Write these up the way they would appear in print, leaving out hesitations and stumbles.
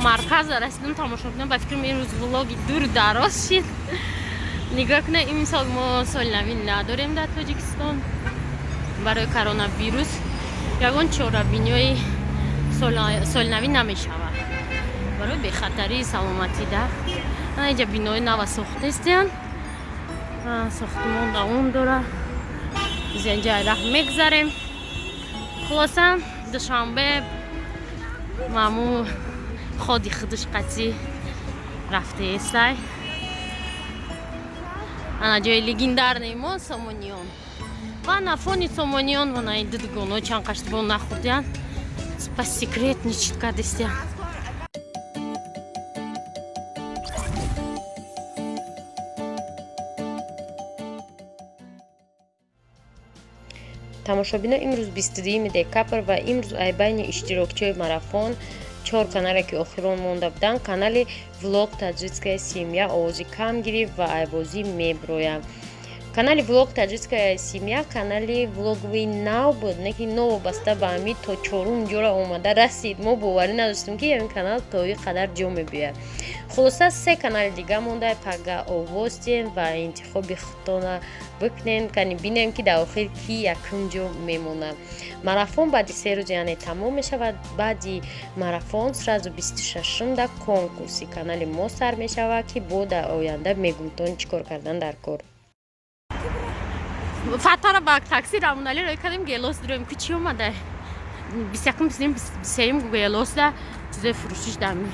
Марказа расидем, тамошобинон. Ба фикрам, имрӯз влоги дуру дароз шид. Нигоҳ кунед, имсол мо соли навӣ надорем дар Тоҷикистон. Барои коронавирус ягон чорабиниҳои соли навӣ намешавад. Барои бехатарии саломатӣ да. Ана инҷа бинои нава сохтестиянд. Сохтмон давом дорад. Инҷа раҳ мегзарем. Хулоса, Душанбе маъму ходи худаш қатъи рафтаестай. Ана ҷои легендарный мо, Сомониён, ва на фони Сомониён вана ин дугоно чанд қаштбон нахӯрдиянд, посекретничать кардистиян. Тамошобино, имрӯз 22 декабр ва имрӯз ай байни иштирокчиҳои марафон, чор канале ки охирон монда буданд, канали «Влог Таджикская семья» овози кам гирифт ва айбозӣ меброяд. Канали «Влог Таджикская семья» канали влогови нав буд, не ки новобаста ба ҳамин то чорум ҷора омада расид. Мо боварӣ надоштем, ки ҳамин канал то ин қадар ҷо мебиёяд. Хулоса, се канали дига монда. Пага овоз диҳем ва интихоби худтона бикунем. Кани бинем, ки дар охир ки якум ҷо мемонад. Марафон баъди 3 рӯз, яъне, тамом мешавад. Баъди марафон сразу 26-ум да конкурси канали мо сар мешавад, ки бо дар оянда мегумтон чӣ кор кардан дар кор. Фатара ба такси Рамунали рой кардем, Гелос дуроем, ки чӣ омада. 21-ум, 22-ум, 23-юм Гелос да чизои фурӯшиш дами.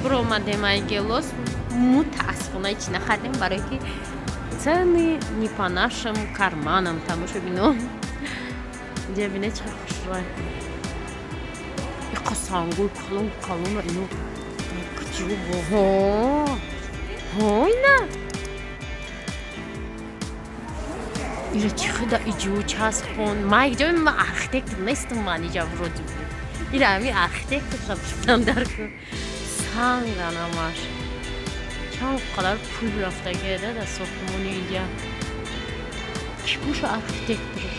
Биромадем ай Гелос. Мутаассифона, ҳеч нахаридем, барое ки цены не по нашим карманам. Тамошобино, инҷа бинед, чӣ хушрӯй, иқа сангои калон калона. Ино куҷо? Ҳо, ина ира чӣ хида иҷо часпон. Ма иҷо ма архитектор нестам, ман иҷа вроде ира ҳами архитектор шудан дар санган ҳамаш. Чанд қадар пул рафтагида дар сохтмони инҷа. Кӣ боша архитекторш?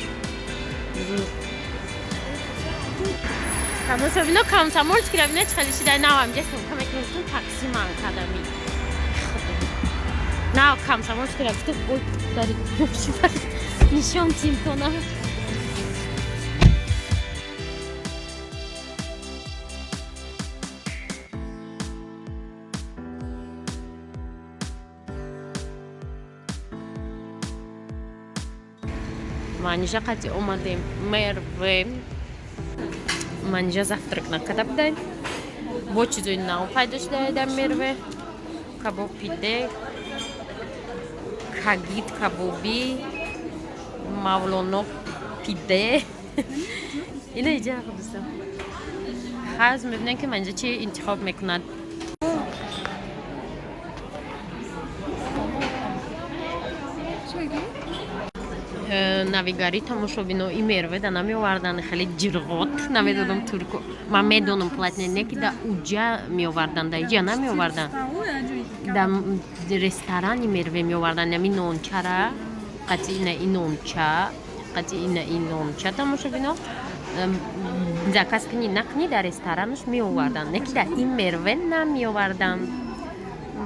Тамошобино, Комсомольский ра бинед, чӣ хеле шида нав. Ҳамҷа сумка мекунем, такси ман кадами нав Комсомольский ра гуфтем. Ой, дари нишон тимтона. Манижа қати омадем Мерве. Манижа завтрак накарда будай. Бо чизои нав пайдо шуда дар Мерве: кабоб пиде, кагит кабобӣ, Мавлоно пиде. Ина иҷа дӯстон ҳаз мебинем, ки манижа чи интихоб мекунад. Навигарӣ, тамошобино, и Мерведа намеовардан, хеле ҷирғот намедодам турко. Ман медонам, платне не ки да уҷа меовардан, да иҷа намеовардан. Дар ресторани Мерве меовардан ами нончара, қатъи ина и нонча, қатъи ина и нонча. Тамошобино, заказ кунӣ накунӣ, дар ресторанаш меовардан, не ки дар ин Мерве намеовардан.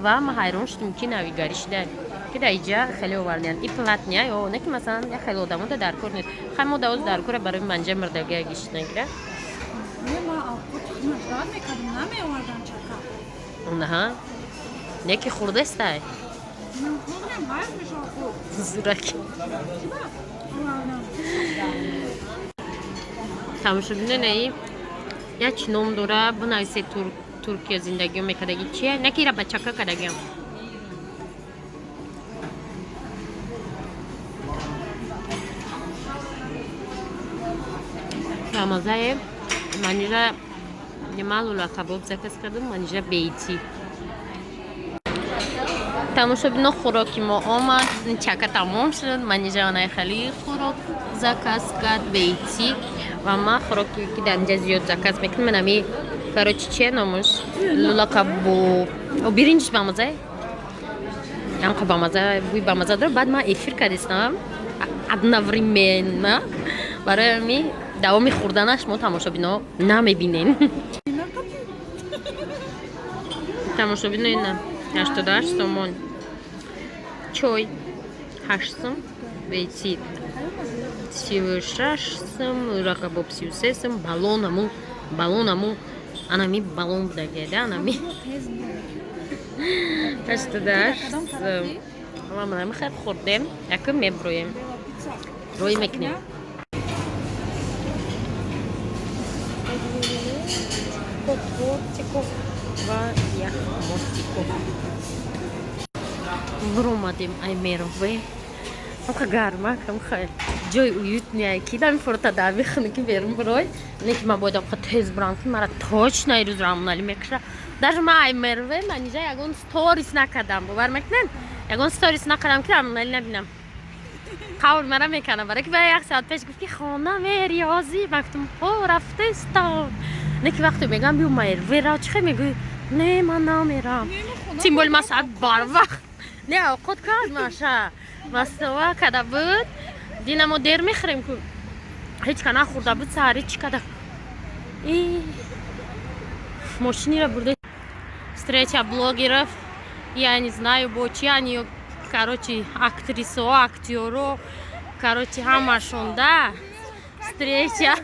Ва ма ҳайрон шудем, ки навигарӣ шуда, ки дар иҷа хеле овардиянд. И платный я ё не, ки масалан як хеле одамо да дар кор нест. Хай, мо давоз дар кора барои манҷа мирдагия гишт нагира. Не, ма авқот худмаш мекардам, намеовардан чака. Наҳа, не ки хурдестай. Хурдем, ҳайф мешавад. Зураки. Тамошобино, наи як чӣ ном дора, бинависе. Туркия зиндагиё мекардаги чия, не ки ира бачака кардагиам. Рамазае Манижа ман лула кабоб заказ кардам, Манижа бейтӣ. Тамошобино, хӯроки мо омад, чака тамом шуд. Манижа онаи хали хӯрок заказ кард, бейтӣ, ва ман хӯроке ки дар инҷа зиёд заказ мекунам, ман ами, короче, чия номуш, лула кабоб. Биринҷиш бамаза, ямқа бамаза, бӯи бамаза дорад. Баъд ман эфир кардистам одновременно, барои ами давоми хӯрданаш мо, тамошобино, намебинем. Тамошобино, ина 88 сомон чой, 8 сум бейти, 36 сум лула кабоб, 33 сум балон. Аму балон, аму анами балон будагеда, анами 88 сум. Ма хел хӯрдем, якум меброем, рӯй мекунем. Тортиков ва яхмотиков. Буромадем ай Мерве. Амха гармак, амха ҷои уютный, ки дами фурта дами хунуки берун бурой. Не ки ман бояд амха тез бурам, ки мара точно ирӯз Рамонали мекуша. Даже ман ай Мерве, Манижа, ягон сторис накардам, бовар мекунед, ягон сторис накардам, ки Рамонали набинам, қавл мара мекардам, барои ки ба як соат пеш гуфт, ки хона мери ҳозир. Ман гуфтам, о, рафтестам. Не ки вақте мегӯям, биё Мерве ра, чӣ хел мегӯӣ, не, ман намерам. Тем более ман соат барвақт не овқот кард, маша мастова када буд. Дина мо дер мехӯрем, ку ҳеҷ ка нахӯрда буд. Саҳари чӣ када мошинира бурда. Встреча блогеров, я не знаю, бо чи они, короче, актрисо, актёро, короче, ҳамашон да встреча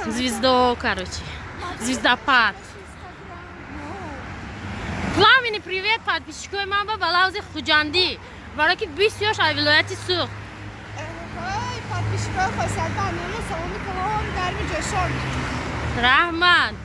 звездо, короче, звездопад. Пламенный привет подписчикои ман ба балавзи Хуҷандӣ, барое ки бисёрш аз вилояти Суғд. Подписчикои хосият барнома, саломи калом, гарми ҷошон. Раҳмат.